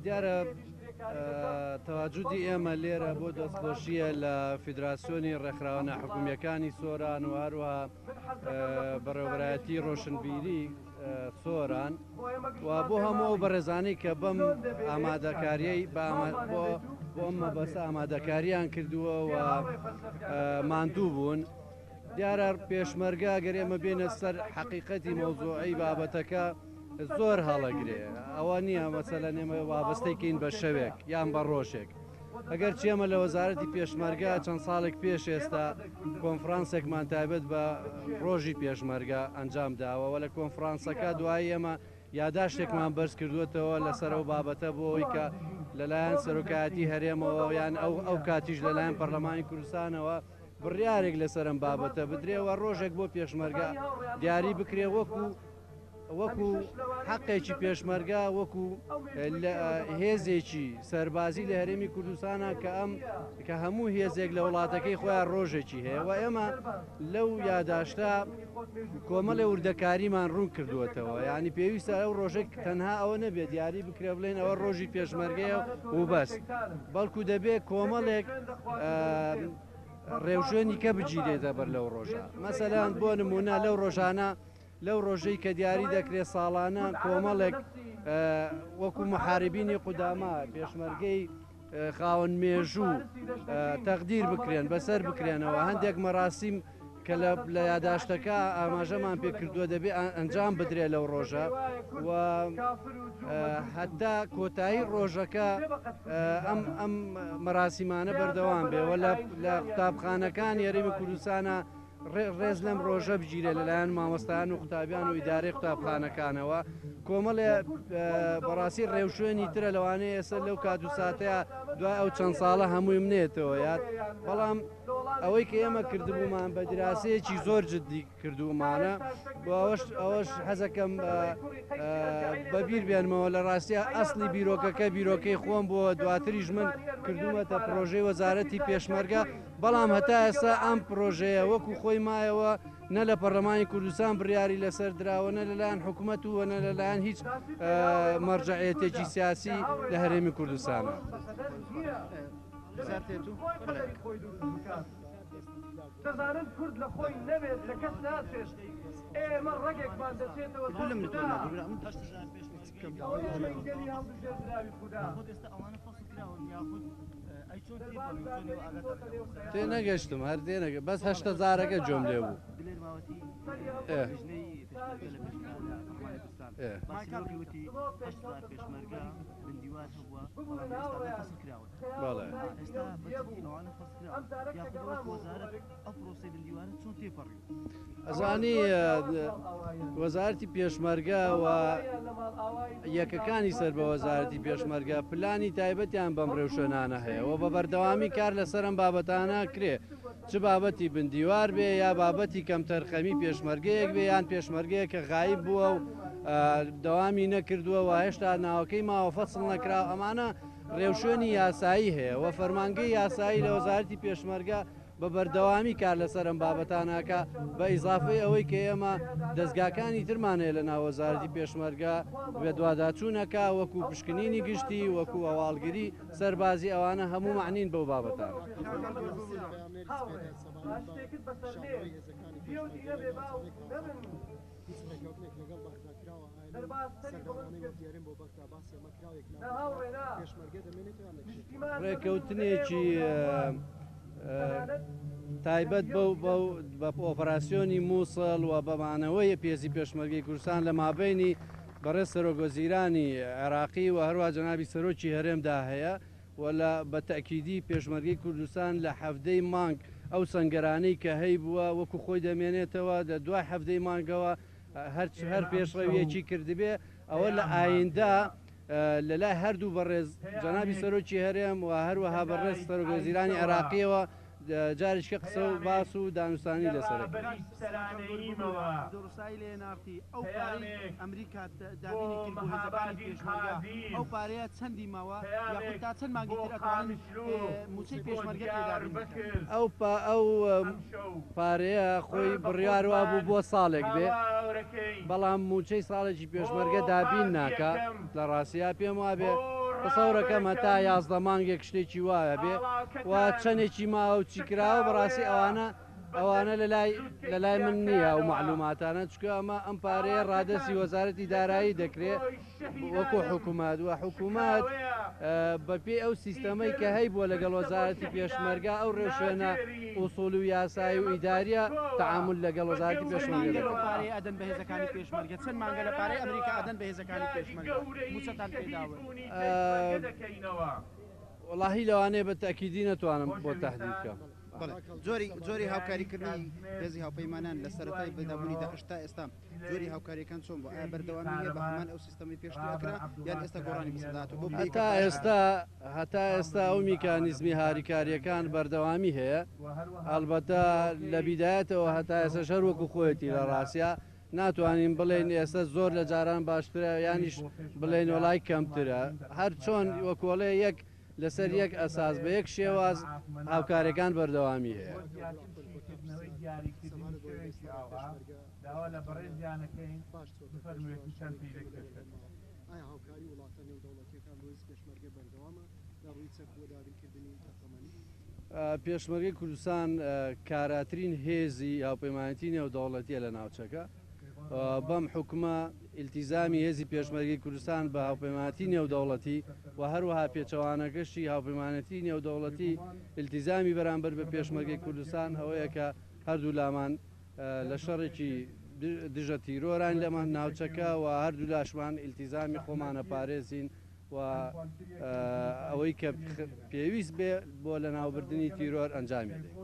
دیارە تەواجودی ئێمە لێرە بۆ دەستخۆشیە لە فیدراسیۆنی ڕێکخراوە ناحکومیەکانی سۆران و هەروەها بەڕێوەبەرایەتی ڕۆشنبیری سۆران و بۆ هەموو ئەو بەڕێزانەی کە بەم ئامادەکاریەی بۆ ئەم مەبەستە ئامادەکاریان کردووە و ماندوو بوون. دیارە پێشمەرگە گەر ئێمە بێنە سەر حەقیقەتی مەوزوعی بابەتەکە زۆر هەڵەگرێ ئەوە نییە مەسەلەن ئێمە وابەستەی کەین بە شەوێک یان بە ڕۆژێک ئەگەر چێمە لە وەزارەتی پێشمەرگە چەند ساڵێک پێش ئێستا کۆنفرانسێکمان تایبەت بە ڕۆژی پێشمەرگە ئەنجام داوە وە لە کۆنفرانسەکە دوای ئێمە یاداشتێکمان بەرز کردووەتەوە لەسەر ئەو بابەتە بۆ ئەوەی کە لەلایەن سەرۆکایەتی هەرێمەوە یان ئەو ئەو کاتیش لەلایەن پەرلەمانی کوردستانەوە بڕیارێک لەسەر ئەم بابەتە بدرێ و ڕۆژێک بۆ پێشمەرگە دیاری بکرێ وەکو وەکو حەقێکی پێشمەرگە وەکو هێزێکی سەربازی لە هەرێمی کوردستانە کە ئەم کە هەموو هێزێک لە وڵاتەکەی خۆیان ڕۆژێکی هەیە و ئێمە لەو یاداشتە کۆمەڵێ وردەکاریمان ڕوون کردووەتەوە یعنی پێویستە ئەو ڕۆژێک تەنها ئەوە نەبێت دیاری بکرێ بڵێن ئەوە ڕۆژی پێشمەرگەیە و بەس بەڵکو دەبێت کۆمەڵێک ڕێوشوێنی کە بگیرێتە بەر لەو ڕۆژە مەسەلەن بۆ نمونە لەو ڕۆژانە لەو ڕۆژەی کە دیاری دەکرێت ساڵانە کۆمەڵێک وەکو محاربینی قوداما پێشمەرگەی خاوەن مێژوو تەقدیر بکرێن بەسەر بکرێنەوە هەندێک مەراسیم کە لە یاداشتەکە ئاماژەمان پێکردووە دەبێ ئەنجام بدرێت لەو ڕۆژە و هەتا کۆتایی ڕۆژەکە ئەم ئەم مەراسیمانە بەردەوام بێ و لە قوتابخانەکانی هەرێمی کوردستانە ڕێز لەم ڕۆژە بگیرێ لەلایەن مامۆستایان و قوتابیان و ئیدارەی قوتابخانەکانەوە کۆمەڵێ بەڕاستی ڕێوشوێنی ترە لەوانەیە ئێستا لەو کات و ساتەیە دوای ئەو چەند ساڵە هەمووی منێتەوە یاد بەڵام ئەوەی کە ئێمە کردبوومان بە دراسەیەکی زۆر جددی کردوومانە بۆ ئەوەش ئەوەش حەزەکەم بەبیر بێنمەوە لە ڕاستە ئەسلی بیرۆکەکە بیرۆکەی خۆم بووە دواتریش من کردومەتە پرۆژەی وەزارەتی پێشمەرگە بەڵام هەتا ئێستا ئەم پرۆژەیە وەکو خۆی مایەوە نە لە پەرلەمانی کوردستان بڕیاری لەسەر دراوە نە لەلایەن حکوومەت و نە لەلایەن هیچ مەرجەعێتێکی سیاسی لە هەرێمی کوردستانە. دەزانن کورد لە خۆی نەبێت لە کەس ناچێت ئێمە ڕەگێکمان دەچێتەوە گەلی هەڵبژێردراوی خودا. تێ نەگەشتم هەر تێنەگە بەس هەشتە زارەکە جۆم لێ بوو. ئەزانی وەزارەتی پێشمەرگە و یەکەکانی سەر بە وەزارەتی پێشمەرگە پلانی تایبەتیان بەم ڕێوشوێنانە هەیە و بە بەردەوامی کار لەسەر ئەم بابەتانە کرێ چ بابەتی بندیوار بێ یا بابەتی کەمتەرخەمی پێشمەرگەیەک بێ یان پێشمەرگەیە کە غایب بووە و دەوامی نەکردووە و هێشتا ناوەکەی ماوە فەسڵ نەکرا ئەمانە ڕێوشوێنی یاسایی هەیە و فەرمانگەی یاسایی لە وەزارەتی پێشمەرگە بە بەردەوامی کار لەسەر ئەم بابەتانە ئەکا، بە ئیزافەی ئەوەی کە ئێمە دەزگاکانی ترمان هەیە لە ناو وەزارەتی پێشمەرگە بەدواداچوون ئەکا وەکو پشکنینی گشتی، وەکو هەواڵگری سەربازی ئەوانە هەموو مەعنین بەو بابەتانە. هیچ ڕێکەوتنێک لەگەڵ بەغدا کراوە ئایا لەو سەردانانەی وەفدی هەرێم بۆ بەغدا باسی ئەمە کراوە یەکلابوونەوە پێشمەرگە دەمێنێتەوە یان دەکشێتەوە؟ ڕێکەوتنێکی تایبەت بەو بەو بە ئۆپەراسیۆنی مووسڵ و بەمانەوەی پێزی پێشمەرگەی کوردستان لە مابەینی بەڕێز سەرۆک وەزیرانی عێراقی و هەروە جەنابی سەرۆکی هەرێمدا هەیە و لە بە تەئکیدی پێشمەرگەی کوردستان لە حەڤدەی مانگ ئەو سەنگەرانەی کە هەیبووە وەکو خۆی دەمێنێتەوە لە دوای حەڤدەی مانگەوە هەر هەر پێشڕەویەکی کردبێ ئەوە لە ئایندە لە لای هەردوو بەڕێز جەنابی سەرۆکی هەرێم و هەروەها بەڕێز سەرۆک وەزیرانی عێراقیەوە جارێکە قسە و باس و دانوستانی لەسەر ئەکرێت. دۆڕسایی لە NRT، ئەو پارەی ئەمریکا دابینی کرد بۆ هێزەکانی پێشمەرگە، ئەو پارەیە چەندی ماوە یاخود تا چەند مانگی تر ئەتوانن مووچەی پێشمەرگە پێ دابین بکەن؟ ئەو پارەیە خۆی بڕیار وابوو بۆ ساڵێک بێ، بەڵام مووچەی ساڵێکی پێشمەرگە دابین ناکا، لە ڕاستیا پێم وابێ. تەسەورەکەم هەتا 11 مانگێک شتێکی وایە بێ و چەندێکی ماوە و چی کراوە، بەڕاستی ئەوانە ئەوانە لەلای لەلای من نییە ئەو مەعلوماتانە، چونکە ئەمە ئەم پارەیە ڕادەستی وەزارەتی دارایی دەکرێ وەکو حکوومەت و حکوومەت بەپێی ئەو سیستەمەی کە هەیبووە لەگەڵ وەزارەتی پێشمەرگە ئەو ڕێوشوێنە ئوسوڵ و یاسایی و ئیداریە تەعامول لەگەڵ وەزارەتی پێشمەرگە دەکات. پارەی ئەدەن بە هێزەکانی پێشمەرگە چەند مانگە لە پارەی ئەمریکا ئەدەن بە هێزەکانی پێشمەرگە مووچەتان پێداون؟ وەڵاهی لەوانەیە بە تەئکیدی نەتوانم بۆ تەحدید کەم. بەڵێ جۆری جۆری هاوکاریکردنی هێزی هاوپەیمانان لە سەرەتای پەیدابوونی داعش تا ئێستا جۆری هاوکاریەکان چۆن بوو؟ ئایا بەردەوامی هەیە بە هەمان ئەو سیستەمەی پێشتر ئەکرا یان ئێستا گۆڕانی بەسەردا هاتووە؟ بۆ پێی هەتا ئێستا هەتا ئێستا ئەو میکانیزمی هاریکاریەکان بەردەوامی هەیە، ئەڵبەتە لە بیدایەتەوە هەتا ئێستاش هەر وەکو خۆیەتی لە ڕاستیا ناتوانین بڵێین ئێستا زۆر لە جاران باشترە یانیش بڵێین وەڵای کەمترە، هەر چۆن وەکۆڵێ یەک لەسەر یەک ئەساس بە یەک شێواز هاوکاریەکان بەردەوامی هەیە. پێشمەرگەی کوردستان کاراترین هێزی هاوپەیمانێتی نێودەوڵەتیە لە ناوچەکە، بەم حوکمە ئیلتیزامی هێزی پێشمەرگەی کوردستان بە هاوپەیمانێتی نێودەوڵەتی و هەروەها پێچەوانەکەشی هاوپەیمانێتی نێودەوڵەتی ئیلتیزامی بەرامبەر بە پێشمەرگەی کوردستان ئەوەیە کە هەردوو لامان لە شەڕێکی دژە تیرۆران لەمە ناوچەکە و هەردوو لاشمان ئیلتیزامی خۆمانە پارێزین و ئەوەی کە پێویست بێ بۆ لەناوبردنی تیرۆر ئەنجامی دەین.